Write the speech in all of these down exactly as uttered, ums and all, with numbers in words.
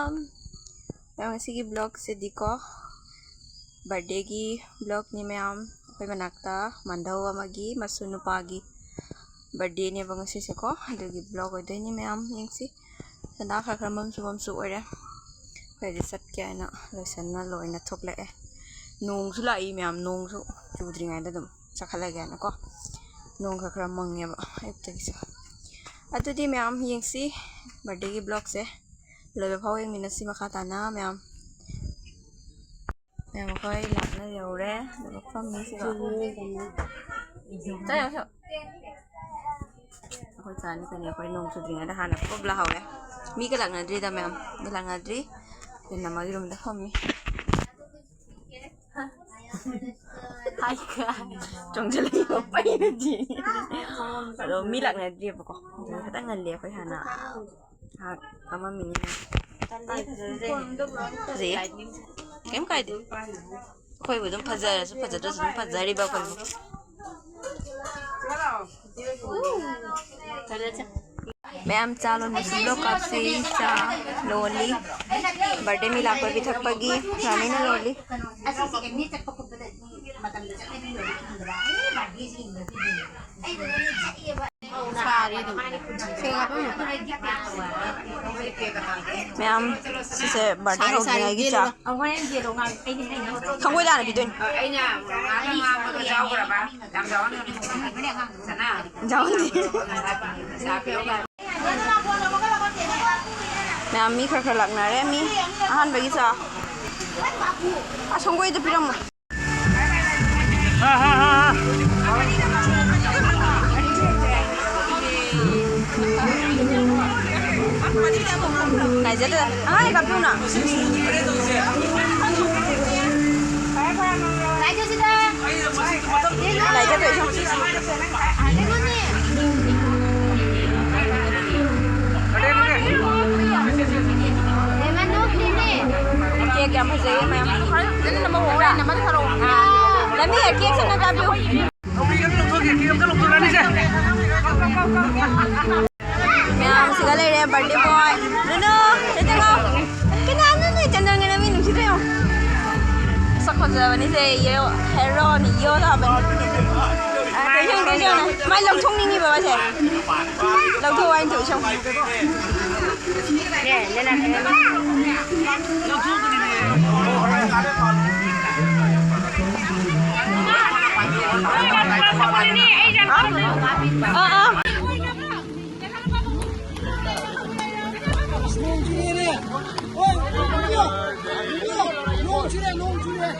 ꯃꯌꯥꯝ, ꯉꯁꯤꯒꯤ vlogꯁꯤꯗꯤꯀꯣ, birthdayꯒꯤ vlogꯅꯤ ꯃꯌꯥꯝ꯫ ꯑꯩꯈꯣꯏ ꯃꯅꯥꯛꯇ ꯃꯟꯙꯧ ꯑꯃꯒꯤ ꯃꯁꯨ ꯅꯨꯄꯥꯒꯤ birthdayꯅꯦꯕ ꯉꯁꯤꯁꯦꯀꯣ, ꯑꯗꯨꯒꯤ vlog ꯑꯣꯏꯗꯣꯏꯅꯤ ꯃꯌꯥꯝ꯫ ꯌꯦꯡꯁꯤ, ꯁꯟꯗꯥ ꯈꯔ ꯈꯔ ꯃꯝꯁꯨ ꯃꯝꯁꯨ ꯑꯣꯏꯔꯦ꯫ ꯑꯩꯈꯣꯏꯗꯤ ꯆꯠꯀꯦ ꯍꯥꯏꯅ ꯂꯣꯏꯁꯟꯅ ꯂꯣꯏꯅ ꯊꯣꯛꯂꯛꯑꯦ꯫ ꯅꯣꯡꯁꯨ ꯂꯥꯛꯏ ꯃꯌꯥꯝ, ꯅꯣꯡꯁꯨ ꯆꯨꯗ꯭ꯔꯤꯉꯩꯗ ꯑꯗꯨꯝ ꯆꯠꯈꯠꯂꯒꯦꯅꯀꯣ꯫ ꯅꯣꯡ ꯈꯔ ꯈꯔ ꯃꯪꯉꯦꯕ ꯑꯌꯨꯛꯇꯒꯤꯁꯨ꯫ ꯑꯗꯨꯗꯤ ꯃꯌꯥꯝ ꯌꯦꯡꯁꯤ birthdayꯒꯤ vlogꯁꯦ꯫ ꯂꯣꯏꯕ ꯐꯥꯎ ꯌꯦꯡꯃꯤꯟꯅꯁꯤ ꯃꯈꯥ ꯇꯥꯅ ꯃꯌꯥꯝ꯫ ꯃꯌꯥꯝ ꯑꯩꯈꯣꯏ ꯂꯥꯛꯅ ꯌꯧꯔꯦ꯫ ꯑꯗꯨꯒ ꯐꯝꯃꯤ ꯁꯤꯒ꯫ ꯆꯠꯂꯣ, ꯆꯠꯂꯣ꯫ ꯑꯩꯈꯣꯏ ꯆꯥꯅꯤ ꯀꯅꯤ ꯑꯩꯈꯣꯏ ꯅꯣꯡ ꯆꯨꯗ꯭ꯔꯤꯉꯩꯗ ꯍꯥꯟꯅ ꯄꯨꯞ ꯂꯥꯛꯍꯧꯔꯦ꯫ ꯃꯤꯒ ꯂꯥꯛꯅꯗ꯭ꯔꯤꯗ ꯃꯌꯥꯝ꯫ ꯃꯤ ꯂꯥꯛꯅꯗ꯭ꯔꯤ꯫ ꯀꯩꯅꯣ ꯃꯥꯒꯤ ꯔꯨꯝꯗ ꯐꯝꯃꯤ꯫ ꯍꯥꯏ ꯀꯥꯏ꯫ ꯆꯣꯡꯁꯤꯜꯂꯛꯏꯕ ꯄꯩꯅꯗꯤ꯫ ꯑꯗꯣ ꯃꯤ ꯂꯥꯛꯅꯗ꯭ꯔꯤꯕꯀꯣ꯫ ꯑꯗꯨꯅ ꯈꯤꯇꯪ ꯉꯜꯂꯤ ꯑꯩꯈꯣꯏ ꯍꯥꯟꯅ ꯉꯥꯏꯍꯥꯛ ꯐꯝꯃꯝꯃꯤꯅꯤ꯫ ꯐꯖꯩꯌꯦ꯫ ꯀꯩꯝ ꯀꯥꯏꯗꯦ꯫ ꯑꯩꯈꯣꯏꯕꯨ ꯑꯗꯨꯝ ꯐꯖꯔꯁꯨ ꯐꯖꯗ꯭ꯔꯁꯨ ꯑꯗꯨꯝ ꯐꯖꯔꯤꯕ ꯑꯩꯈꯣꯏꯕꯨ꯫ ꯃꯌꯥꯝ ꯆꯥ ꯂꯣꯟꯕꯁꯨ ꯂꯣ ꯀꯞꯁꯤ ꯆꯥ ꯂꯣꯜꯂꯤ꯫ Birthday ꯃꯤ ꯂꯥꯛꯄꯒꯤ ꯊꯛꯄꯒꯤ ꯔꯥꯅꯤꯅ ꯂꯣꯜꯂꯤ꯫ ꯃꯌꯥꯝ ꯁꯤꯁꯦ birthday ꯍꯧꯗ꯭ꯔꯤꯉꯩꯒꯤ ꯆꯥ꯫ ꯁꯪꯒꯣꯏ ꯂꯥꯟꯅ ꯄꯤꯗꯣꯏꯅꯤ꯫ ꯑꯩꯅ ꯉꯥꯡꯕ ꯉꯥꯡꯕꯗꯣ ꯌꯥꯎꯈ꯭ꯔꯕ? ꯌꯥꯎꯍꯟꯗꯦ꯫ ꯃꯌꯥꯝ ꯃꯤ ꯈꯔ ꯈꯔ ꯂꯥꯛꯅꯔꯦ꯫ ꯃꯤ ꯑꯍꯥꯟꯕꯒꯤ ꯆꯥ꯫ ꯑꯁ, ꯁꯪꯒꯣꯏꯗ ꯄꯤꯔꯝꯃꯣ꯫ ꯉꯥꯏꯖꯗ-, ꯑꯉꯥꯡ ꯀꯥꯞꯄꯤꯌꯨꯅ꯫ ꯂꯥꯏꯖꯗꯣ ꯏꯁꯨ꯫ ꯀꯦꯛ ꯌꯥꯝ ꯐꯖꯩꯌꯦ ꯃꯌꯥꯝ꯫ ꯐꯖꯅ ꯅꯝꯍꯧꯕ꯭ꯔꯥ? ꯂꯝꯃꯤ, ꯀꯦꯛ ꯁꯦ ꯅꯪ ꯀꯥꯞꯄꯤꯌꯨ꯫ ꯃꯌꯥꯝ ꯁꯤꯗ ꯂꯩꯔꯦ, birthday boy꯫ ꯅꯨꯅꯨ, ꯁꯤꯗ ꯂꯥꯎ꯫ ꯐꯖꯕꯅꯤꯁꯦ, ꯌꯦ-, ꯍꯦꯔꯣꯅꯤ, ꯌꯣ ꯇꯥꯕꯅꯤ꯫ ꯑ, ꯀꯩꯁꯨ, ꯀꯩꯁꯨ, ꯃꯥꯏ ꯂꯧꯊꯣꯛꯅꯤꯡꯉꯤꯕ ꯃꯥꯁꯦ꯫ ꯂꯧꯊꯣꯛꯑꯣ ꯍꯥꯏꯅ ꯇꯧꯏ ꯁꯨꯝ꯫ ꯑꯥ, ꯑꯥ꯫ ꯅꯣꯡ ꯆꯨꯔꯦꯅꯦ꯫ ꯑꯣꯏ, ꯅꯣꯡ ꯆꯨꯔꯦ, ꯅꯣꯡ ꯆꯨꯔꯦ꯫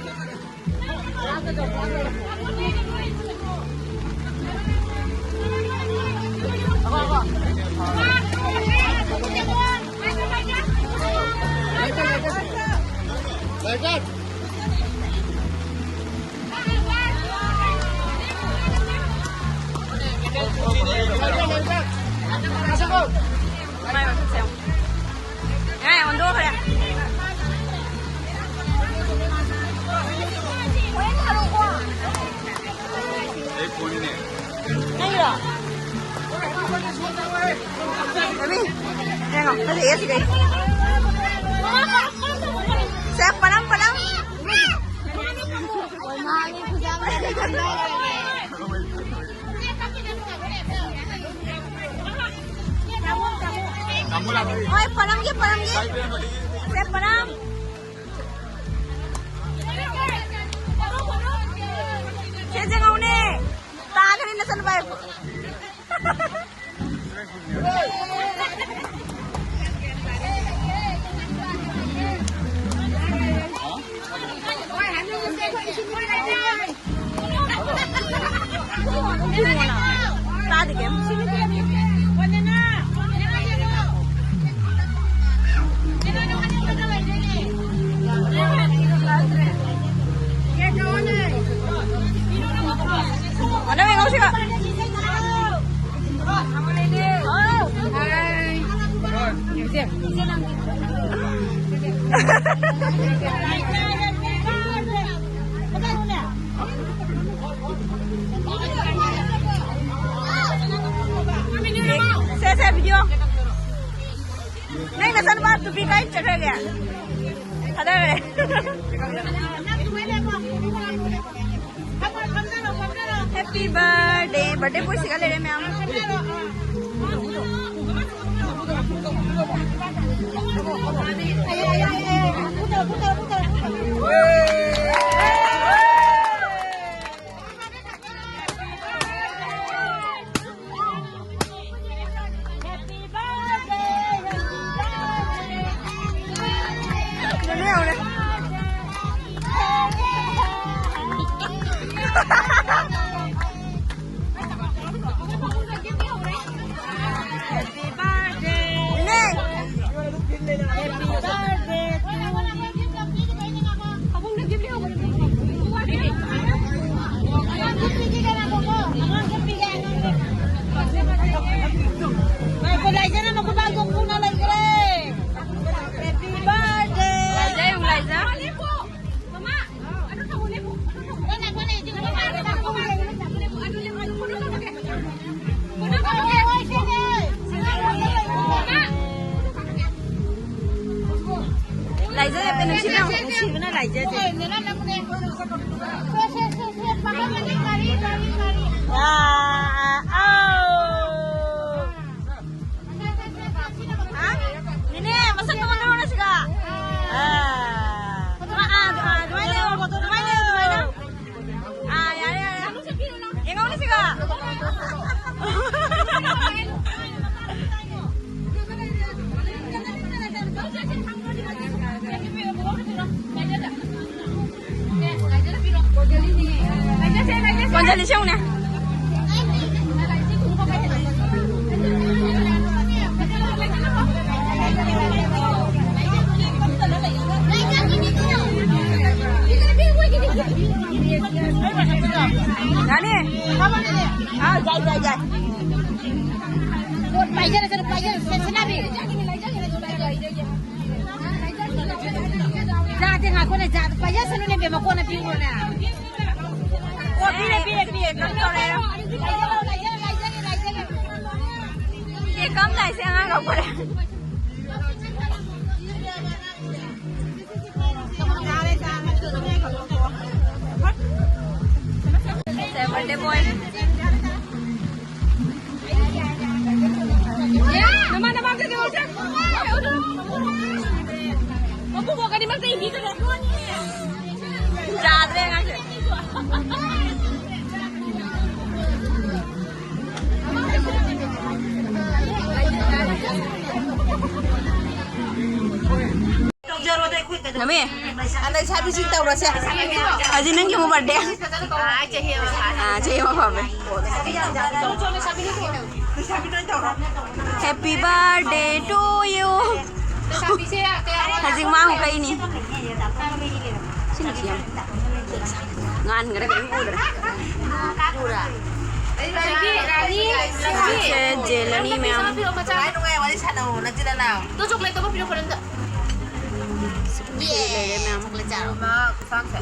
ꯃꯥꯏ ꯑꯣꯟꯊꯣꯛꯁꯦ ꯌꯦꯡꯉꯣ꯫ ꯑꯦ, ꯑꯣꯟꯊꯣꯛꯈ꯭ꯔꯦ꯫ ꯅꯪꯒꯤꯔꯣ? ꯕꯦꯕꯤ, ꯌꯦꯡꯉꯣ, ꯐꯖꯩꯌꯦ ꯁꯤꯗꯩ꯫ ꯁꯦ, ꯄꯅꯝ, ꯄꯅꯝ꯫ ꯍꯣꯏ, ꯄꯅꯝꯒꯦ, ꯄꯅꯝꯒꯦ꯫ ꯁꯦ, ꯄꯅꯝ꯫ ꯁꯦ, ꯌꯦꯡꯉꯧꯅꯦ꯫ ꯇꯥꯈ꯭ꯔꯦ ꯅꯆꯟ ꯅꯨꯄꯥ꯫ ꯇꯥꯗꯦ ꯀꯩꯝ꯫ ꯃꯅꯝ ꯌꯦꯡꯍꯧꯁꯤꯕ꯫ ꯁꯦ, ꯁꯦ, video꯫ ꯅꯪ ꯅꯆꯥꯅꯨꯄꯥ ꯇꯨꯄꯤ ꯀꯥꯏ ꯆꯠꯈ꯭ꯔꯒꯦ? ꯊꯥꯗꯈ꯭ꯔꯦ꯫ Happy birthday. Birthday boy siga lere ma'am. ꯂꯥꯏꯖ ꯂꯦꯞꯄꯦ, ꯅꯨꯡꯁꯤꯕꯅ, ꯅꯨꯡꯁꯤꯕꯅ ꯂꯥꯏꯖꯁꯦ꯫ ꯑꯥ, ꯑꯥꯎ꯫ ꯍꯥ? ꯅꯦꯅꯦ, ꯃꯁꯛꯇꯣ ꯃꯥꯟꯅꯧꯔꯣ ꯁꯤꯒ꯫ ꯑꯥ꯫ ꯑꯥ, ꯑꯥ, ꯑꯗꯨꯃꯥꯏꯅ ꯂꯩꯌꯣ, ꯑꯗꯨꯃꯥꯏꯅ ꯂꯩꯌꯣ, ꯑꯗꯨꯃꯥꯏꯅ꯫ ꯑꯥ, ꯌꯥꯔꯦ, ꯌꯥꯔꯦ꯫ ꯌꯦꯡꯉꯧꯅꯦ ꯁꯤꯒ꯫ ꯀꯣꯟꯖꯜꯂꯤꯁꯦ ꯌꯦꯡꯉꯨꯅꯦ꯫ ꯌꯥꯅꯤ? ꯍꯥꯎ, ꯌꯥꯏ, ꯌꯥꯏ, ꯌꯥꯏ꯫ ꯄꯥꯏꯖꯔꯁꯅꯨ, ꯄꯥꯏꯖꯔꯁꯅꯨ, ꯁꯅꯥꯕꯤ꯫ ꯖꯥꯠꯁꯦ ꯉꯥꯏꯈꯣꯅꯦ, ꯖꯥꯠ ꯄꯥꯏꯖꯁꯅꯨꯅꯦ, ꯕꯦꯝꯃ, ꯀꯣꯟꯅ ꯄꯤꯔꯣꯅꯦ꯫ ꯑꯣ, ꯄꯤꯔꯦ, ꯄꯤꯔꯦ, ꯄꯤꯔꯦ, ꯀꯩꯅꯣ ꯇꯧꯔꯦ꯫ ꯂꯥꯏꯖꯒꯦ, ꯂꯥꯏꯖꯒꯦ, ꯂꯥꯏꯖꯒꯦ, ꯂꯥꯏꯖꯒꯦ꯫ ꯆꯦ ꯀꯝ ꯂꯥꯏꯁꯦ ꯑꯉꯥꯡ ꯀꯞꯄꯔꯦ꯫ Birthday boy. ꯅꯃꯥꯟ ꯅꯃꯥꯟꯗ ꯌꯧꯔꯁꯦ꯫ ꯃꯄꯨꯕꯣꯛ ꯑꯅꯤꯃꯛꯇ ꯏꯟꯕꯤꯗ꯭ꯔꯦ꯫ ꯌꯥꯗ꯭ꯔꯦ ꯑꯉꯥꯡꯁꯦ꯫ ꯅꯃꯤ, ꯑꯗ ꯏꯁꯥꯕꯤꯁꯤ ꯇꯧꯔꯁꯦ꯫ ꯍꯧꯖꯤꯛ ꯅꯪꯒꯤ ꯑꯃꯨꯛ birthday꯫ ꯑꯥ, ꯆꯍꯤ ꯑꯃ ꯐꯥꯕꯅꯦ꯫ Happy birthday to you꯫ ꯍꯧꯖꯤꯛ ꯃꯥ ꯑꯃꯨꯛ ꯀꯛꯏꯅꯤ꯫ ꯁꯤ ꯅꯨꯄꯤ ꯌꯥꯝ ꯉꯥꯟꯈ꯭ꯔꯦ, ꯀꯔꯤꯝ ꯎꯗ꯭ꯔꯦ꯫ ꯍꯧꯖꯤꯛꯁꯦ ꯖꯦꯜ ꯑꯅꯤ ꯃꯌꯥꯝ꯫ ꯅꯨꯡꯉꯥꯏ ꯅꯨꯡꯉꯥꯏ ꯋꯥꯔꯤ ꯁꯥꯟꯅꯧ, ꯅꯆꯤꯟ ꯅꯅꯥꯎ꯫ ꯇꯨ ꯆꯣꯀ꯭ꯂꯦꯠꯇꯣ ꯄꯤꯔꯛꯑꯣ ꯈꯔ ꯑꯝꯇ꯫ ꯌꯦ꯫ ꯂꯩꯔꯦ ꯃꯌꯥꯝ꯫ ꯆꯣꯀ꯭ꯂꯦꯠ ꯆꯥꯔꯣ꯫ ꯃꯥ ꯈꯨꯁꯥꯡꯁꯦ꯫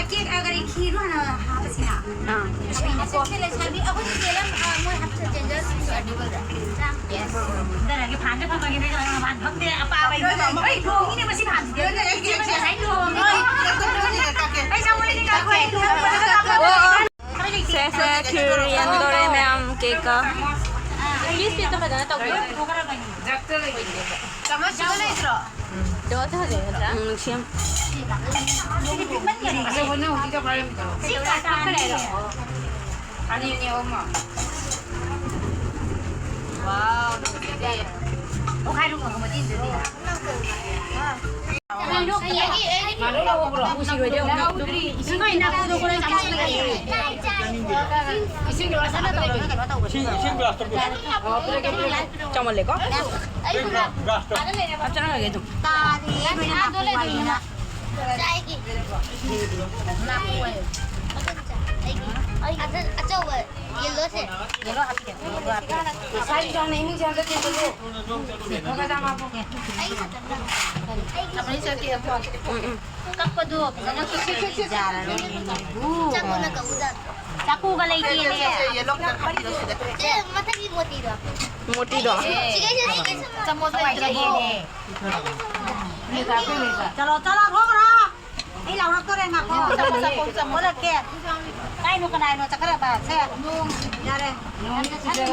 ꯀꯦꯛ ꯑꯒꯔ ꯈꯤꯔ ꯍꯥꯟꯅ ꯍꯥꯞꯄꯁꯤꯅ꯫ ꯑꯥ꯫ ꯑꯩꯈꯣꯏ ꯆꯦ ꯂꯝ, ꯑ, ꯃꯣꯏ ꯍꯥꯞꯆ ꯆꯦꯟꯖꯔ ꯑꯗꯨꯕꯨ ꯌꯦꯁ꯫ ꯗꯔꯒꯤ ꯐꯥꯟꯗ ꯐꯝꯃꯒꯦ, ꯅꯪ ꯃꯄꯥꯟ ꯐꯝꯗꯦ, ꯑꯄꯥꯕ ꯏꯃꯨꯡꯗ꯫ ꯑꯩ ꯂꯨꯍꯣꯡꯉꯤꯅꯦ ꯃꯁꯤ ꯐꯥꯟꯁꯤꯗꯤ꯫ ꯑꯩ ꯏꯆꯦ ꯉꯁꯥꯏ ꯂꯨꯍꯣꯡꯉꯦ꯫ ꯑꯩ ꯆꯪꯕꯗꯗꯤ ꯀꯥꯛꯑꯣ, ꯑꯩ ꯂꯨꯍꯣꯡꯕꯗ ꯀꯥꯛꯑꯣ꯫ ꯁꯦ, ꯁꯦ, ꯈꯤꯔ ꯌꯦꯟꯗꯣꯔꯦ ꯃꯌꯥꯝ, ꯀꯦꯛꯀ꯫ ꯄꯤꯁ ꯄꯤꯁꯇꯣ ꯐꯖꯅ ꯇꯧꯕꯤꯌꯨ꯫ ꯆꯥꯃꯁꯁꯤꯒ ꯂꯩꯇ꯭ꯔꯣ? ꯎꯝ, ꯅꯨꯡꯁꯤ ꯌꯥꯝ꯫ ꯁꯤꯗꯤ ꯄꯤꯛꯃꯟꯒꯔꯦ꯫ ꯑꯆꯧꯕꯅ ꯍꯧꯖꯤꯛꯇ ꯄꯥꯏꯔꯝꯃꯤꯗꯣ꯫ ꯁꯤ ꯀꯥ ꯇꯥꯅꯤ꯫ ꯑꯅꯤ, ꯑꯅꯤ, ꯑꯍꯨꯝ꯫ ꯋꯥꯎ, ꯅꯨꯡꯁꯤꯗꯦ꯫ ꯄꯣꯛꯈꯥꯏꯔꯨ ꯈꯪꯉ ꯃꯇꯤꯟꯗꯨꯗꯤ꯫ ꯀꯩꯅꯣ, ꯀꯩꯅꯣ꯫ ꯅꯨꯡꯁꯤꯔꯣꯏꯗ꯭ꯔꯣ? ꯅꯣꯏ ꯅꯥꯀꯣꯡꯗꯣ ꯈꯔ ꯆꯥꯁꯤꯜꯂꯒ ꯌꯦꯡꯉꯦ꯫ ꯏꯁꯤꯡ ꯒ꯭ꯂꯥꯁ ꯑꯃ ꯇꯧꯔꯒ ꯀꯩꯅꯣ ꯇꯧꯕꯅꯤ꯫ ꯏꯁꯤꯡ, ꯏꯁꯤꯡ ꯒ꯭ꯂꯥꯁꯇꯣ ꯄꯤꯔꯛꯑꯣ꯫ ꯆꯥꯎꯃꯜꯂꯦꯀꯣ? ꯒ꯭ꯂꯥꯁꯇꯣ꯫ ꯍꯥꯞꯆꯔꯝꯃꯒꯦ ꯑꯗꯨꯝ꯫ ꯇꯥꯗꯦ꯫ ꯑꯩ ꯑꯗꯣ ꯂꯩꯗꯣꯏꯅꯦ꯫ ꯆꯥꯏꯒꯤ꯫ ꯑꯩꯒꯤ꯫ ꯑꯩ ꯑꯆꯧꯕ ꯌꯦꯜꯂꯣꯁꯦ꯫ ꯌꯦꯜꯂꯣ ꯍꯥꯞꯄꯤꯒꯦ꯫ ꯌꯦꯜꯂꯣ ꯍꯥꯞꯄꯤꯒꯦ꯫ ꯁꯥꯏꯁꯨ ꯌꯥꯎꯅ ꯏꯃꯨꯡꯁꯦ ꯑꯝꯇ ꯆꯦꯟꯕꯤꯌꯨ꯫ ꯈꯔ ꯈꯔ ꯆꯥꯝꯃ ꯍꯥꯞꯄꯣ꯫ ꯑꯩꯒꯤ ꯅꯠꯇꯕ꯭ꯔꯥ? ꯑꯩꯒꯤ ꯅꯠꯇꯕ꯭ꯔꯥ? ꯎꯝ, ꯎꯝ꯫ ꯀꯛꯄꯗꯣ ꯐꯖꯅ ꯀꯛꯁꯤꯜꯂꯗꯤ ꯌꯥꯔꯔꯣꯏ꯫ ꯆꯥꯛꯀꯨꯅ ꯀꯛꯎꯗ꯫ ꯆꯥꯛꯀꯨꯒ ꯂꯩꯇꯦꯅꯦ꯫ ꯌꯦꯜꯂꯣ ꯈꯤꯇꯪ ꯍꯥꯞꯄꯤꯔꯣ ꯁꯤꯗ꯫ ꯁꯦ, ꯃꯊꯛꯀꯤ ꯃꯣꯇꯤꯗꯣ꯫ ꯃꯣꯇꯤꯗꯣ? ꯁꯤꯒꯩꯁꯦ, ꯁꯤꯒꯩꯁꯦ꯫ ꯆꯥꯃꯁ ꯂꯩꯇ꯭ꯔꯕꯣ? ꯆꯠꯂꯣ, ꯆꯠꯂꯣ, ꯊꯣꯛꯈ꯭ꯔꯣ꯫ ꯑꯩ ꯂꯥꯎꯔꯛꯇꯣꯔꯦ, ꯉꯥꯏꯈꯣ꯫ ꯄꯣꯔꯛꯀꯦ꯫ ꯀꯥꯏꯅꯣ, ꯀꯅꯥꯏꯅꯣ ꯆꯠꯈ꯭ꯔꯕ? ꯁꯦ꯫ ꯌꯥꯔꯦ꯫ ꯌꯥꯔꯦ,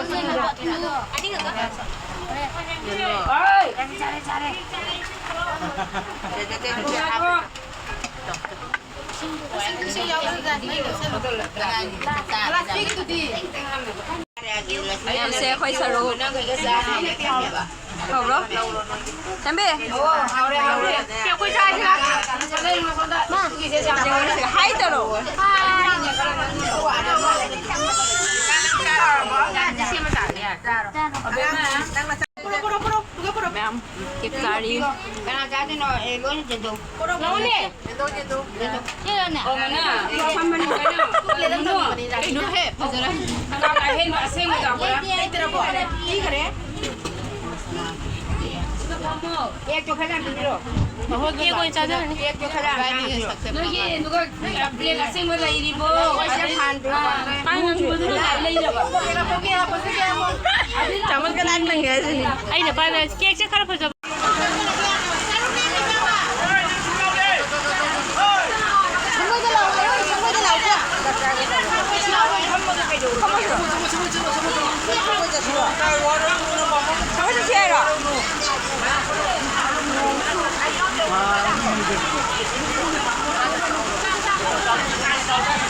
ꯌꯥꯔꯦ, ꯌꯥꯔꯦ꯫ ꯄ꯭ꯂꯥꯁꯇꯤꯛꯇꯨꯗꯤ꯫ ꯃꯌꯥꯝꯁꯦ ꯑꯩꯈꯣꯏ ꯁꯔꯨꯛ꯫ ꯍꯧꯔꯣ꯫ ꯆꯦꯝꯕꯤ꯫ ꯍꯥꯏ ꯇꯧꯔꯣ꯫ ꯃꯌꯥꯝ ꯀꯦꯛ ꯆꯥꯔꯤ꯫ ꯀꯅꯥ ꯆꯥꯗꯣꯏꯅꯣ? ꯑꯦ, ꯂꯣꯏꯅ ꯆꯦꯟꯊꯣꯛ꯫ ꯂꯧꯅꯦ꯫ ꯁꯤꯗꯅꯦ꯫ ꯑꯣ, ꯃꯅꯥ꯫ ꯐꯝꯕꯅꯤ ꯀꯩꯅꯣ꯫ ꯀꯩꯅꯣ? ꯀꯩꯅꯣꯍꯦ, ꯐꯖꯅ꯫ ꯀꯅꯥ ꯀꯅꯥ ꯍꯦꯟꯅꯣ? ꯑꯁꯦꯡꯕ ꯆꯥꯎꯕ꯭ꯔꯥ? ꯂꯩꯇ꯭ꯔꯕꯣ? ꯄꯤꯈ꯭ꯔꯦ꯫ ꯀꯦꯛꯇꯣ ꯈꯔ ꯌꯥꯝ ꯄꯤꯕꯤꯔꯣ꯫ ꯀꯦꯛ ꯑꯣꯏꯅ ꯆꯥꯖꯔꯅꯤ꯫ ꯀꯦꯛꯇꯣ ꯈꯔ ꯌꯥꯝ ꯄꯤꯕꯤꯔꯣ꯫ ꯅꯣꯏꯒꯤ ꯑꯗꯨꯒ ꯕ꯭ꯔꯦꯛ ꯑꯁꯦꯡꯕ ꯂꯩꯔꯤꯕꯣ? ꯃꯣꯏꯁꯦ ꯍꯥꯟꯗ꯭ꯔꯣ? ꯀꯥꯡ ꯍꯧꯕꯗꯨꯅ ꯂꯩꯔꯕ? ꯆꯥꯃꯁ ꯀꯅꯥ ꯅꯪꯉꯦ ꯍꯥꯏꯁꯤꯅꯤ? ꯑꯩꯅ ꯄꯥꯏꯕ ꯀꯦꯛꯁꯦ ꯈꯔ ꯐꯖꯕ꯫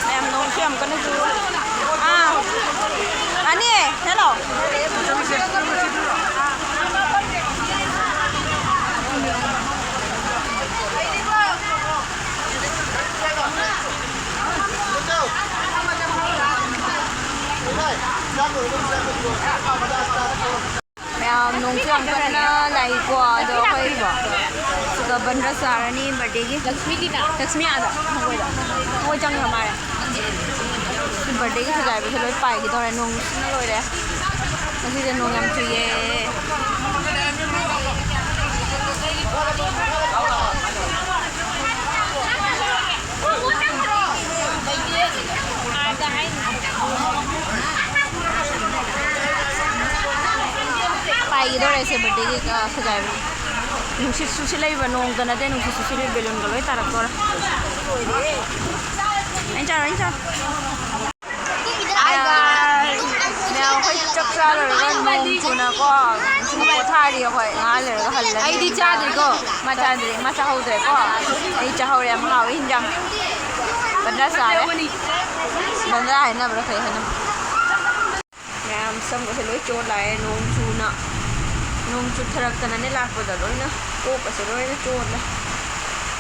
ꯃꯌꯥꯝ ꯅꯣꯡꯁꯨ ꯌꯥꯝ ꯀꯟꯅ ꯆꯨ꯫ ꯑꯥ꯫ ꯑꯅꯤ, ꯍꯦꯜꯂꯣ꯫ ꯃꯌꯥꯝ ꯅꯣꯡꯁꯨ ꯌꯥꯝ ꯀꯟꯅ ꯂꯥꯛꯏꯀꯣ, ꯑꯗꯣ ꯑꯩꯈꯣꯏ ꯁꯤꯗ ꯕꯟꯗ꯭ꯔ ꯆꯥꯔꯅꯤ ꯕꯥꯔꯗꯦꯒꯤ꯫ ꯂꯛꯁꯃꯤꯗꯤꯅ? ꯂꯛꯁꯃꯤ ꯑꯥꯗ, ꯃꯈꯣꯏꯗ꯫ ꯃꯈꯣꯏ ꯆꯪꯈ꯭ꯔ ꯃꯥꯜꯂꯦ꯫ ꯕꯥꯔꯗꯦꯒꯤ ꯁꯖꯥꯏꯕꯁꯦ ꯂꯣꯏ ꯄꯥꯏꯒꯦ ꯇꯧꯔꯦ, ꯅꯣꯡꯁꯤꯅ ꯂꯣꯏꯔꯦ꯫ ꯉꯁꯤꯁꯦ ꯅꯣꯡ ꯌꯥꯝ ꯆꯨꯏꯌꯦ꯫ ꯄꯥꯏꯒꯦ ꯇꯧꯔꯦ ꯁꯦ ꯕꯥꯔꯗꯦꯒꯤ, ꯑ, ꯁꯖꯥꯏꯕ꯫ ꯅꯨꯡꯁꯤꯠꯁꯨ ꯁꯤꯠꯂꯛꯏꯕ, ꯅꯣꯡꯗ ꯅꯠꯇꯦ, ꯅꯨꯡꯁꯤꯠꯁꯨ ꯁꯤꯠꯂꯤ, ꯕꯦꯂꯨꯟꯒ ꯂꯣꯏ ꯇꯥꯔꯛꯇꯣꯔꯦ꯫ ꯑꯩꯅ ꯆꯥꯔꯣ, ꯑꯩꯅ ꯆꯥꯔꯣ꯫ ꯃꯌꯥꯝ ꯑꯩꯈꯣꯏ ꯆꯥꯛ ꯆꯥ ꯂꯣꯏꯔꯒ ꯅꯣꯡ ꯆꯨꯅꯀꯣ ꯄꯣꯊꯥꯔꯤ ꯑꯩꯈꯣꯏ꯫ ꯉꯥꯏꯍꯥꯛ ꯂꯩꯔꯒ ꯍꯜꯂꯅꯤ꯫ ꯑꯩꯗꯤ ꯆꯥꯗ꯭ꯔꯤꯀꯣ꯫ ꯃꯥ ꯆꯥꯗ꯭ꯔꯤ, ꯃꯥ ꯆꯥꯍꯧꯗ꯭ꯔꯦꯀꯣ꯫ ꯑꯩ ꯆꯥꯍꯧꯔꯦ, ꯌꯥꯝ ꯍꯥꯎꯋꯤ ꯍꯤꯟꯖꯥꯡ꯫ ꯕꯟꯗ꯭ꯔꯥ ꯆꯥꯔꯦ꯫ ꯕꯟꯗ꯭ꯔꯥ ꯍꯥꯏꯅꯕ꯭ꯔꯥ ꯀꯩ ꯍꯥꯏꯅꯕ꯭ꯔꯥ? ꯃꯌꯥꯝ ꯁꯝꯒꯁꯦ ꯂꯣꯏ ꯆꯣꯠꯂꯥꯛꯑꯦ ꯅꯣꯡ ꯆꯨꯅ꯫ ꯅꯣꯡ ꯆꯨꯊꯔꯛꯇꯅꯅꯦ ꯂꯥꯛꯄꯗ ꯂꯣꯏꯅ ꯀꯣꯛꯀꯁꯦ ꯂꯣꯏꯅ ꯆꯣꯠꯂꯦ꯫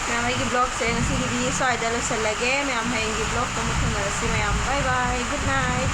ꯃꯌꯥꯝ ꯑꯩꯒꯤ vlogꯁꯦ ꯉꯁꯤꯒꯤꯗꯤ ꯁ꯭ꯋꯥꯏꯗ ꯂꯣꯏꯁꯤꯜꯂꯒꯦ꯫ ꯃꯌꯥꯝ ꯍꯌꯦꯡꯒꯤ vlogꯇ ꯑꯃꯨꯛ ꯊꯦꯡꯅꯔꯁꯤ꯫ ꯃꯌꯥꯝ bye bye, good night꯫